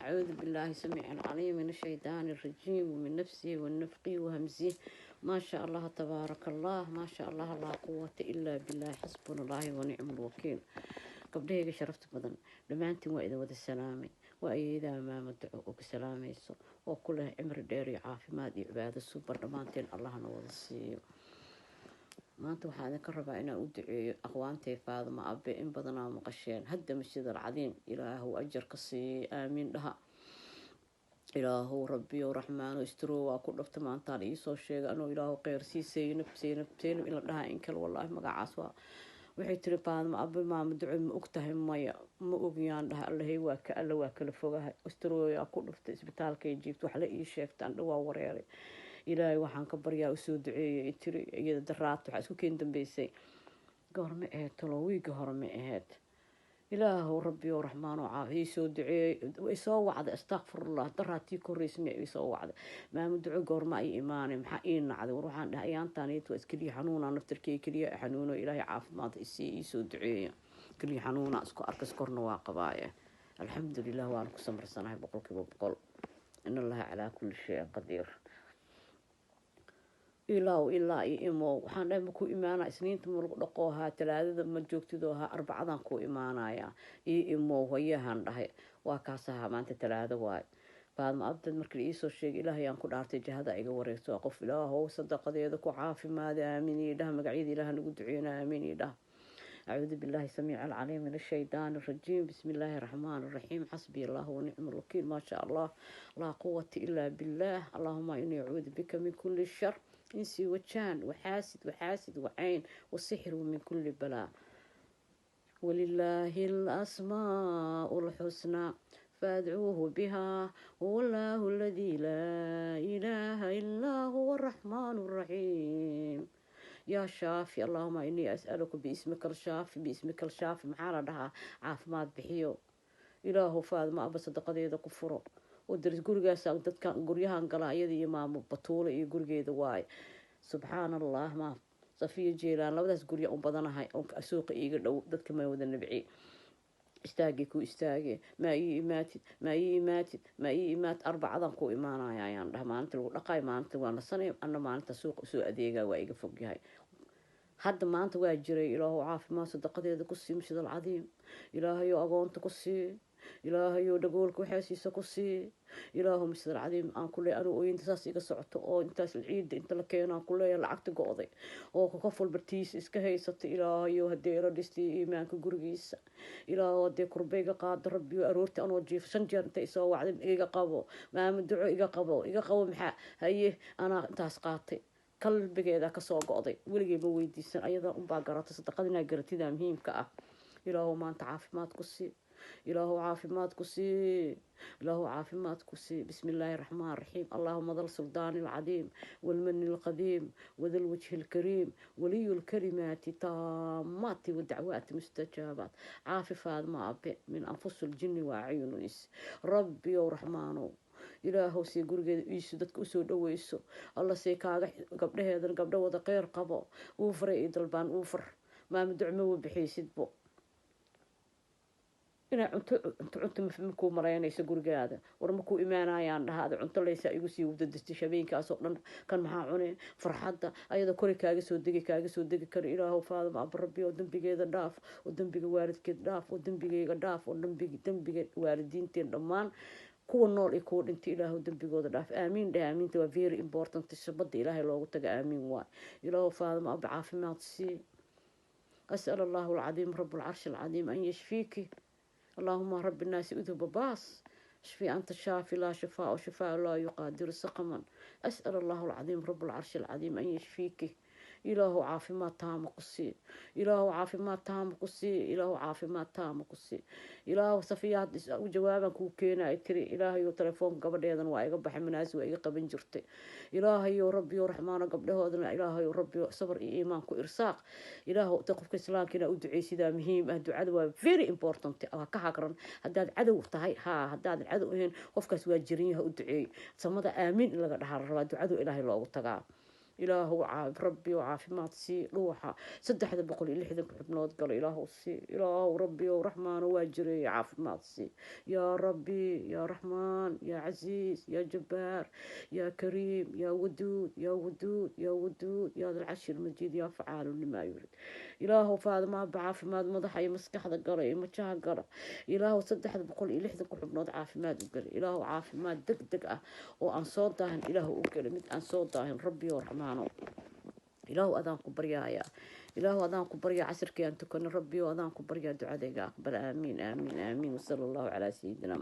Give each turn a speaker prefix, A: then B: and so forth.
A: أعوذ بالله السميع العليم من الشيطان الرجيم ومن نفسه والنفقه وهمزه. ما شاء الله تبارك الله، ما شاء الله لا قوة إلا بالله، حسبنا الله ونعم الوكيل. Gabdhahayga sharafta badan, dhammaantiin waa idin wada salaamay. Waa iyadaa Maama Duco oo ku salaamayso oo ku leh cimri dheer iyo caafimaad iyo cibaado suuban dhammaanteen Allahna wada siiyo. Maanta waxaa idinka rabaa inaan u duceeyo aqwaantay Faaduma Abe. In badanaa maqasheen hadda Masjid Alcadiim. Ilaahu ajar ka siiyey, aamiin dhaha. Ilaahow Rabbiyo Raxmaano istro waa ku dhafta maantaan iisoo sheegay anuu. Ilaahu kheyr sii. Saynab, Saynab, Saynab in la dhahaa in kale, wallaahi magacaas waa. Waxay tiri Faaduma Abe: "Maama Duco, ma og tahay?" "Maya, ma ogiyaan," dhaha. Allahay waa ka alla waa kala fogahay. Istroyaa ku dhuftay, isbitaalkay jiifta, wax la ii sheegta andha waa wareeray. Ilaahay waxaan ka baryaa usoo duceeyay, tiri iyada. Daraat waxaa isku keen dambeysay, goorma ahayd talo? Wiiga hore ma ahayd? Ilaahow Rabbiyo Raxmaano caafi, ii soo duceeyey. Way soo wacday, astakfirullah, daraatii korreysa miya ii soo wacday: "Maama Duco, goorma ay imaanay? Maxaa ii nacday?" War waxaan dhahay ayaantaan waa iskeliya xanuuna, naftarkey keliya xanuuno. Ilaahay caafimaad isii, ii soo duceeya. Keliya xanuuna isku arkas, korna waa qabaaye. Alxamdulilah, waan ku samarsanahay 100%. In Allaha calaa kulli shayin qadiir. Ilaaw ilaa iyo imo waxaan dhahay ma ku imaana. Isniinta ma lagu dhaqoo ahaa, Talaadada ma joogtidoo ahaa, Arbacadan ku imaanaya, io imow hayahan dhahay. Waa kaas ahaa, maanta Talaado waayo. Faadma Abdad markii la iisoo sheegay, Ilaahay aan ku dhaartay, jahada iga wareegto. Qof Ilaahow sadaqadeeda ku caafimaada, aamiin ii dhaha. Magacyada Ilaah nagu duceyna, aamiin ii dhaha. أعوذ بالله السميع العليم من الشيطان الرجيم، بسم الله الرحمن الرحيم، حسبي الله ونعم الوكيل، ما شاء الله لا قوة إلا بالله. اللهم إني أعوذ بك من كل شر، إنسي وجان وحاسد وحاسد وعين وسحر ومن كل بلاء. ولله الأسماء الحسنى فادعوه بها، هو الله الذي لا إله إلا هو الرحمن الرحيم. يا شافي، اللهم إني أسألك باسمك الشافي، باسمك الشافي. Maxaa la dhahaa? Caafimaad bixiyo. Ilaahu Faadma Aba sadaqadeeda ku furo oo daris gurigaas dadkan guryahan gala, iyada iyo Maamo Batuule iyo gurigeeda waaye. Subxaan Allah, ma Safiya Jeelaan, labadaas gurya u badanahay oo suuqa iiga dhow. Dadka ma wada nabci. Istaagay ku istaage, maa ii imaatid, maa ii imaatid, maa ii imaatid. Arbacadan ku imaanaya ayaan dhaha. Maalinta lagu dhaqaay, maalinta waa nasanay, ana maalinta suuqa usoo adeegaa, waa iga fogyahay. Hadda maanta waa jiray. Ilaahu caafimaad sadaqadeeda ku sii, Masjid Alcadiim. Ilaahayo agoonta ku sii, Ilaahayo dhagoolka waxaa siisa ku sii. Ilaahu Masjid Alcadiim aan ku leeyahay, anuu ooyinta saas iga socoto oo intaas ciidda inta la keeno aan ku leeyahay lacagta go-day oo qof walba tiisa iska haysata. Ilaahayo haddee ila dhistay iimaanka gurigiisa, Ilaahu haddee kurbeyga qaado. Rabbiyo aroorti anoo jiifo shan jeer inta isoo wacday: "Iga qabo, Maama Duco, iga qabo, iga qabo." Maxaa haye? Anaa intaas qaatay, qalbigeeda kasoo go-day. Weligay ma weydiisan, ayadaa unbaa garata. Sadaqada inaa garatidaa muhiimka ah. Ilaahu maanta caafimaad ku sii, Ilaahu caafimaad ku sii, Ilaahu caafimaad ku sii. بسم الله الرحمن الرحيم. اللهم ذا السلطان العظيم والمن القديم وذا الوجه الكريم ولي الكلمات تامات والدعوات مستجابات، عافي فاطمة أبي من أنفس الجن وأعين الإنس. ربي ورحمانو، Ilaahow sii gurigeeda iisu dadka usoo dhaweyso. Alla sii kaaga gabdhaheedan gabdho wada kheyr qabo. Uufaray io dalbaan uufar. Maama Ducmo wa bixiysidbo inaa cunto cunto cunto makuu malaynayso gurigaada. War makuu imaanayaan dhaha, ada cunto laysaa igu sii wadadastay habeenkaasoo dhan. Kan maxaa cuneen? Farxadda ayadoo kori kaaga soo degi, kaaga soo degi kara. Ilaahow Faadama Aba, Rabbi, oo dembigeeda dhaaf, oo dembiga waalidkeed dhaaf, oo dembigeyga dhaaf, oo dembiga waalidiinteen dhammaan, kuwa nool iyo kuwa dhintay, Ilaahu dembigooda dhaaf. Aamiin dheh. Aamiinta waa very important. Shabada Ilaahay loogu taga aamiin waay. Ilaahu Faadama Aba caafimaad sii. أسأل الله العظيم رب العرش العظيم أن يشفيك. اللهم رب الناس اذهب باس، اشفي أنت الشافي، لا شفاء وشفاء لا يقادر سقما. أسأل الله العظيم رب العرش العظيم أن يشفيك. Ilaahu caafimaad taama ku sii, Ilaahu caafimaad taama ku sii, Ilaahu caafimaad taama ku sii. Ilaahu Safiyaad u jawaaban kuu keenay tiri. Ilaahayo telefoonka gabadheedan waa iga baxay, manaasi waa iga qaban jirtay. Ilaahayo Rabbiyo Raxmaano, gabdhahoodana Ilaahayo Rabbiyo sabar iyo iimaan ku irsaaq. Ilaahu qofka islaamka inaa u duceysidaa muhiim ah. Ducada waa very important. Waa ka hagran haddaad cadow tahay. Haa, haddaadan cadow ahayn, qofkaas waa jiran yaha, u duceey. Samada aamiin in laga dhahaa la rabaa. Ducadu Ilaahay loogu tagaa. Ilaahow Rabbi oo caafimaad sii dhuuxa 360-ka xubnood gala. Ilaahow sii, Ilaahow Rabbi oo Raxmaano waa jireeye, caafimaad sii. Yaa Rabbi, yaa Raxmaan, yaa Casiis, yaa Jabbaar, yaa Kariim, yaa Waduud, yaa Waduud, yaa Waduud, yaa Dalcashir Majiid, yaa Facaalu limaa yurid. Ilaahow Faadamaaba caafimaad madaxa iyo maskaxda gala iyo majaha gala. Ilaahow 360-ka xubnood caafimaad u geli. Ilaahow caafimaad deg deg ah oo aan soo daahin Ilaahow u geli, mid aan soo daahin. Rabbi oo Raxmaano, Ilaahow adaan ku baryaaya, Ilaahow adaan ku baryaa. Casirkii aan tukano, Rabbi oo adaan ku baryaa, ducadayga aqbal. Aamiin, aamiin, aamiin. Wasala Allahu calaa sayidina.